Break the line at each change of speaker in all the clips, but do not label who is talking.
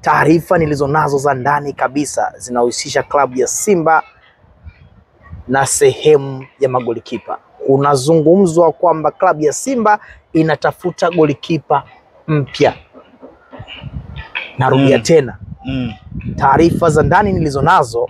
Taarifa nilizonazo za ndani kabisa zinahusisha klabu ya Simba na sehemu ya magolikipa. Kunazungumzwa kwamba klabu ya Simba inatafuta golikipa mpya. Narudia tena. Taarifa za ndani nilizonazo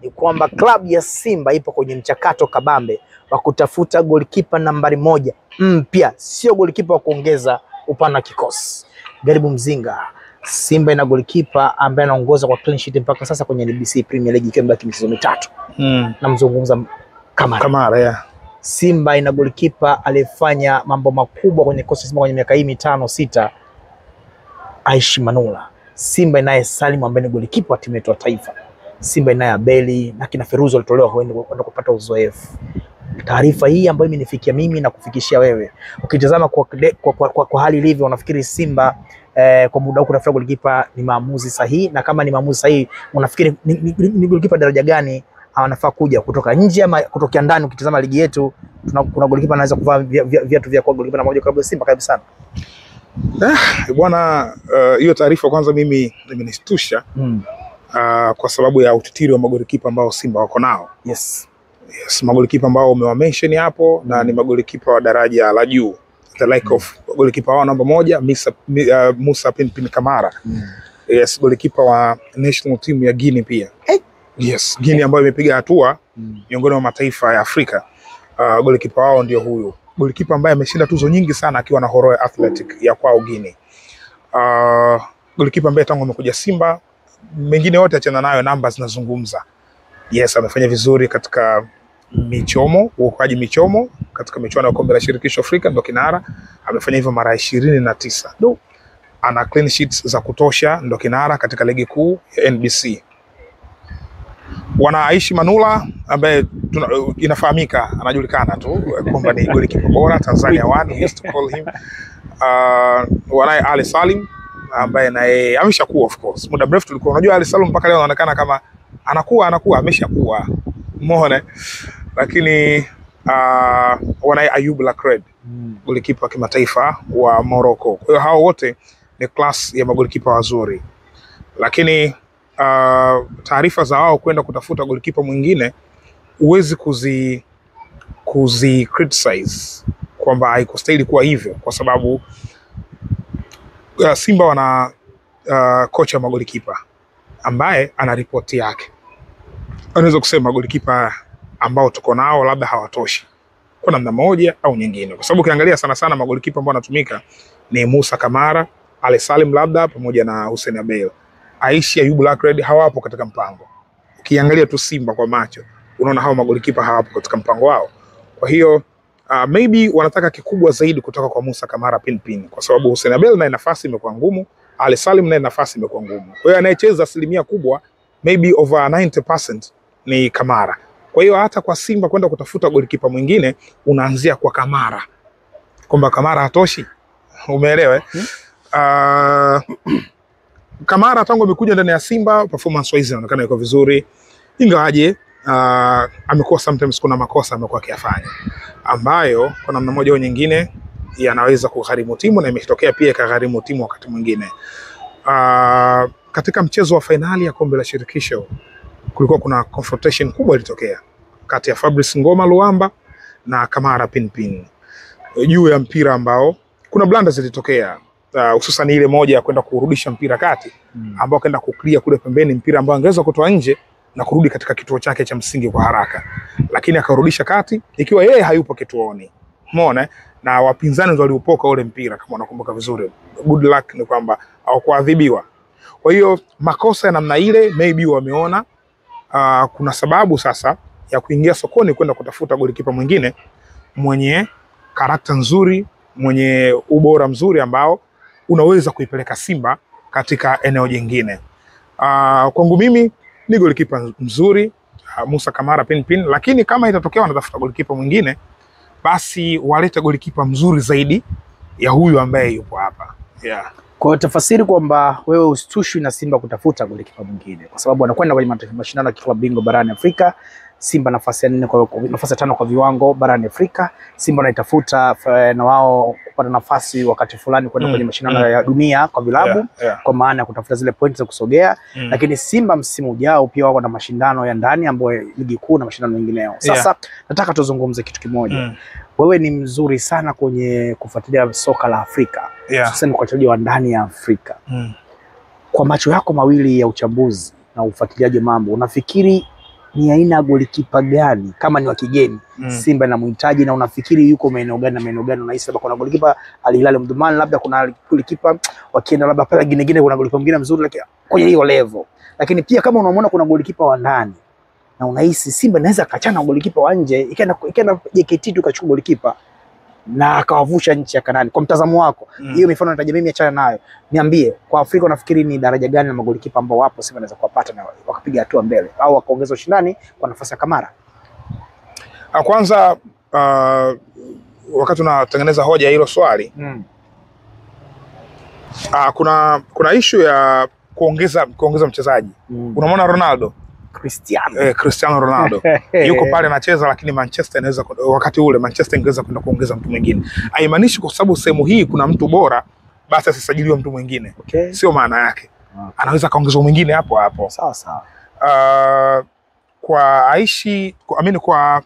ni kwamba klabu ya Simba ipo kwenye mchakato kabambe wa kutafuta golikipa nambari 1 mpya, sio golikipa wa kuongeza upana wa kikosi. Garibu Mzinga, Simba ina golikipa ambaye anaongoza kwa clean sheet mpaka sasa kwenye NBC Premier League ikiwa imebaki michezo 3. Namzungumza Kamara.
Kamara, yeah.
Simba ina golikipa aliyefanya mambo makubwa kwenye kikosi Simba kwenye miaka hii 5 6, Aishi Manula. Simba inaye Salim ambaye ni golikipa wa timu yetu ya taifa. Simba inaye Abeli na kina Feruzi walitolewa kwenda kupata uzoefu. Taarifa hii ambayo imenifikia mimi na kufikishia wewe, ukitazama kwa hali ilivyo, unafikiri Simba kwa muda huu kutafuta golikipa ni maamuzi sahihi? Na kama ni maamuzi sahihi, unafikiri ni golikipa daraja gani anafaa kuja kutoka nje ama kutokea ndani? Ukitazama ligi yetu kuna golikipa anaweza kuvaa viatu vya kwa golikipa namba 1 klabu ya Simba. Karibu sana.
Bwana, hiyo taarifa kwanza mimi imenishtusha kwa sababu ya utitiri wa magolikipa ambao Simba wako nao.
Yes.
Yes, magolikipa ambao umewa-mention hapo na ni magolikipa wa daraja la juu. The like of golikipa wao namba 1 Musa Pinpin Kamara. Yes, golikipa wa national team ya Guinea pia.
Hey.
Yes, Guinea ambayo imepiga hatua miongoni mwa mataifa ya Afrika. Golikipa wao ndio huyu. Golikipa ambaye ameshinda tuzo nyingi sana akiwa na Horoya Athletic ya kwao Guinea. Golikipa ambaye tangu amekuja Simba, mengine yote achana nayo, namba zinazungumza. Yes, amefanya vizuri katika michomo, uokoaji michomo katika michuano ya kombe la shirikisho Afrika, ndo kinara. Amefanya hivyo mara 29. Ana clean sheets za kutosha, ndo kinara katika ligi kuu ya NBC. Wanaishi Manula ambaye inafahamika, anajulikana tu kwamba ni golikipa bora Tanzania one, we used to call him. Wanaye Ali Salim ambaye naye ameshakuwa, of course. Muda mrefu tulikuwa unajua Ali Salim mpaka leo anaonekana kama anakuwa ameshakuwa. Umeona? Lakini wanaye Ayub Lakred, golikipa wa kimataifa wa Morocco. Kwa hiyo hao wote ni class ya magolikipa wazuri. Lakini taarifa za wao kwenda kutafuta golikipa mwingine huwezi kuzi criticize kwamba haikustahili kuwa hivyo, kwa sababu Simba wana kocha magolikipa ambaye ana ripoti yake. Anaweza kusema golikipa ambao tuko nao labda hawatoshi kwa namna moja au nyingine, kwa sababu ukiangalia sana sana magolikipa ambao wanatumika ni Musa Kamara, Ali Salim labda pamoja na Hussein Abel. Aishi Ayubu Lakred hawapo katika mpango. Ukiangalia tu Simba kwa macho unaona hao magolikipa hawapo katika mpango wao. Kwa hiyo maybe wanataka kikubwa zaidi kutoka kwa Musa Kamara Pinpin, kwa sababu Hussein Abel naye nafasi imekuwa ngumu, Ali Salim naye nafasi imekuwa ngumu. Kwa hiyo anayecheza asilimia kubwa maybe over 90% ni Kamara. Kwa hiyo hata kwa Simba kwenda kutafuta golikipa mwingine unaanzia kwa Kamara, kwamba Kamara hatoshi. Umeelewa? Kamara tangu amekuja ndani ya Simba performance wise inaonekana yuko vizuri, ingawaje amekuwa sometimes kuna makosa amekuwa akiyafanya ambayo kwa namna moja au nyingine yanaweza kugharimu timu, na imetokea pia ikagharimu timu wakati mwingine. Katika mchezo wa fainali ya kombe la shirikisho kulikuwa kuna confrontation kubwa ilitokea kati ya Fabrice Ngoma Luamba na Kamara Pinpin juu ya mpira ambao kuna blunders zilitokea, hususan ile moja ya kwenda kurudisha mpira kati, ambao kaenda kuclear kule pembeni mpira ambao angeweza kutoa nje na kurudi katika kituo chake cha msingi kwa haraka, lakini akarudisha kati ikiwa yeye hayupo kituoni. Umeona? Na wapinzani ndio waliupoka ule mpira, kama unakumbuka vizuri. Good luck ni kwamba hawakuadhibiwa. Kwa hiyo makosa ya namna ile maybe wameona kuna sababu sasa ya kuingia sokoni kwenda kutafuta golikipa mwingine mwenye karakta nzuri, mwenye ubora mzuri ambao unaweza kuipeleka Simba katika eneo jingine. Kwangu mimi ni golikipa mzuri Musa Kamara Pinpin, lakini kama itatokea wanatafuta golikipa mwingine, basi walete golikipa mzuri zaidi ya huyu ambaye yupo hapa. Yeah.
Kwa hiyo tafasiri kwamba wewe usitushwi na Simba kutafuta golikipa mwingine, kwa sababu wanakwenda kwenye mashindano ya klabu bingwa barani Afrika Simba nafasi ya 4 kwa nafasi ya 5 kwa viwango barani Afrika. Simba wanaitafuta na wao kupata nafasi wakati fulani kwenda kwenye mashindano ya dunia kwa vilabu, kwa maana ya kutafuta zile pointi za kusogea. Lakini Simba msimu ujao pia wako na mashindano ya ndani ambayo ligi kuu na mashindano mengineyo. Sasa nataka tuzungumze kitu kimoja. Wewe ni mzuri sana kwenye kufuatilia soka la Afrika. Sasa ni kwa wachezaji wa ndani ya Afrika. Kwa macho yako mawili ya uchambuzi na ufuatiliaji mambo, unafikiri ni aina ya golikipa gani kama ni wa kigeni Simba inamhitaji, na unafikiri yuko maeneo gani na maeneo gani? Unahisi labda kuna golikipa Al Hilal Omdurman, labda kuna golikipa wakienda labda pale Guinea, kuna golikipa mwingine mzuri lakini kwenye hiyo level. Lakini pia kama unamwona kuna golikipa wa ndani na unahisi Simba inaweza kaachana na golikipa wa nje ikaenda JKT tu ikachukua golikipa na akawavusha nchi ya Kanani, kwa mtazamo wako hiyo mifano nitaja mimi, achana nayo, niambie kwa Afrika unafikiri ni daraja gani la magolikipa ambao wapo Simba anaweza kuwapata na wakapiga hatua mbele au wakaongeza ushindani kwa nafasi ya Kamara?
Kwanza wakati unatengeneza hoja hilo swali, kuna issue ya kuongeza mchezaji. Unamwona Ronaldo, Cristiano Ronaldo yuko pale anacheza, lakini Manchester inaweza, wakati ule Manchester ingeweza kwenda kuongeza mtu mwingine. Haimaanishi kwa sababu sehemu hii kuna mtu bora basi asisajiliwe mtu mwingine. Sio maana yake. Anaweza kaongezwa mwingine hapo hapo.
Sawa sawa.
Kwa Aishi, kwa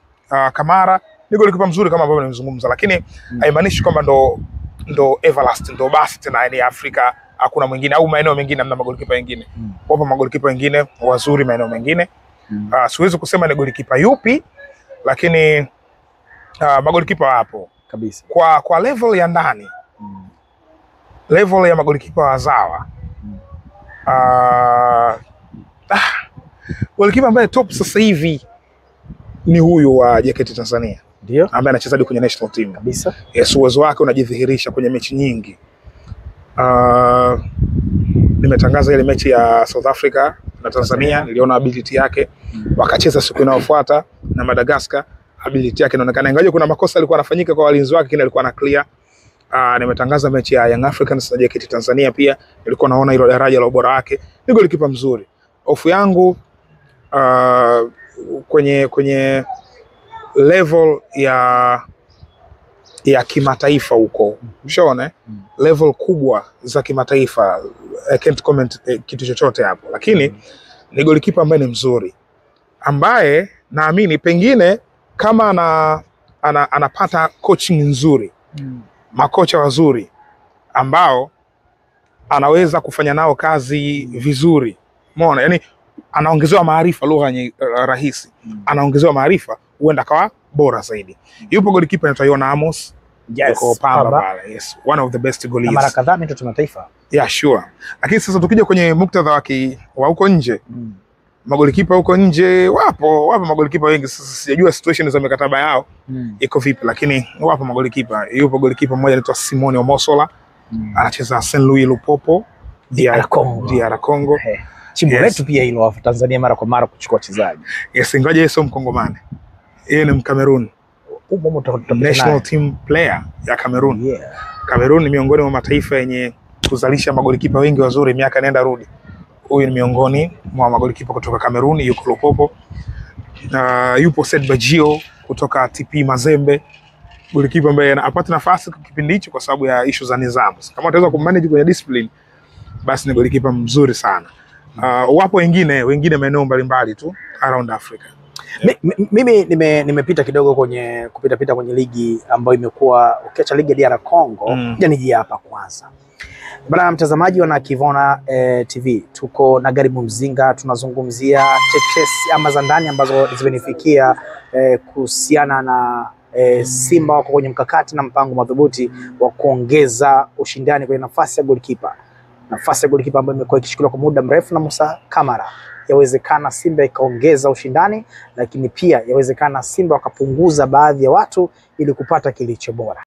Kamara ni golikipa mzuri kama ambavyo nimezungumza, lakini haimaanishi kwamba ndo everlast, ndo basi tena ni Afrika hakuna mwingine au maeneo mengine hamna magolikipa wengine. Wapo magolikipa wengine wazuri maeneo mengine. Siwezi kusema ni golikipa yupi, lakini magolikipa wapo
kabisa.
Kwa level ya ndani, level ya magolikipa wazawa, golikipa ambaye top sasa hivi ni huyu wa JKT Tanzania.
Ndio,
ambaye anacheza hadi kwenye national team.
Kabisa.
Yes, uwezo wake unajidhihirisha kwenye mechi nyingi. Nimetangaza ile mechi ya South Africa na Tanzania, niliona ability yake. Wakacheza siku inayofuata na Madagascar, ability yake inaonekana, ingawa kuna makosa alikuwa anafanyika kwa walinzi wake, lakini alikuwa na clear. Nimetangaza mechi ya Young Africans na JKT Tanzania pia, nilikuwa naona hilo daraja la ubora wake. Ni golikipa mzuri. Hofu yangu kwenye level ya kimataifa huko, ushaona level kubwa za kimataifa, I can't comment kitu chochote hapo, lakini ni golikipa ambaye ni mzuri, ambaye naamini pengine kama anapata coaching nzuri, makocha wazuri ambao anaweza kufanya nao kazi vizuri, umeona, yani anaongezewa maarifa, lugha rahisi, anaongezewa maarifa, huenda akawa bora zaidi. Yupo golikipa anaitwa Yona Amos.
Yes,
yuko Pamba pale. Yes, one of the best goalies.
Mara kadhaa mtu kimataifa.
Yeah, sure. Lakini sasa tukija kwenye muktadha wa huko nje, magolikipa huko nje wapo magolikipa wengi. Sasa sijajua situation za mikataba yao iko vipi, lakini wapo magolikipa. Yupo golikipa mmoja anaitwa Simone Omosola, anacheza Saint Louis Lupopo,
DR Congo.
DR Congo.
Chimbo letu pia hilo wa Tanzania mara kwa mara kuchukua wachezaji.
Yes, ingawa yeye sio Mkongomani. Yeye ni Mkamerun. National team player ya Cameroon.
Yeah.
Cameroon ni miongoni mwa mataifa yenye kuzalisha magolikipa wengi wazuri miaka nenda rudi. Huyu ni miongoni mwa magolikipa kutoka Cameroon, yuko Lupopo. Yupo Said Bajio kutoka TP Mazembe, golikipa ambaye anapata nafasi kipindi hicho kwa sababu ya issue za nidhamu. Kama ataweza kumanage kwenye discipline, basi ni golikipa mzuri sana. Wapo wengine maeneo mbalimbali tu around Africa.
Mimi nimepita kidogo kwenye kupita kwenye ligi ambayo imekuwa, ukiacha ligi ya DR Congo, nija hapa kwanza. Bwana mtazamaji wa Kivona TV, tuko na Garibu Mzinga, tunazungumzia tetesi ama za ndani ambazo zimenifikia kuhusiana na Simba wako kwenye mkakati na mpango madhubuti wa kuongeza ushindani kwenye nafasi ya goalkeeper. Nafasi ya goalkeeper ambayo imekuwa ikishikiliwa kwa muda mrefu na Musa Kamara. Yawezekana Simba ikaongeza ushindani, lakini pia yawezekana Simba wakapunguza baadhi ya watu ili kupata kilicho bora.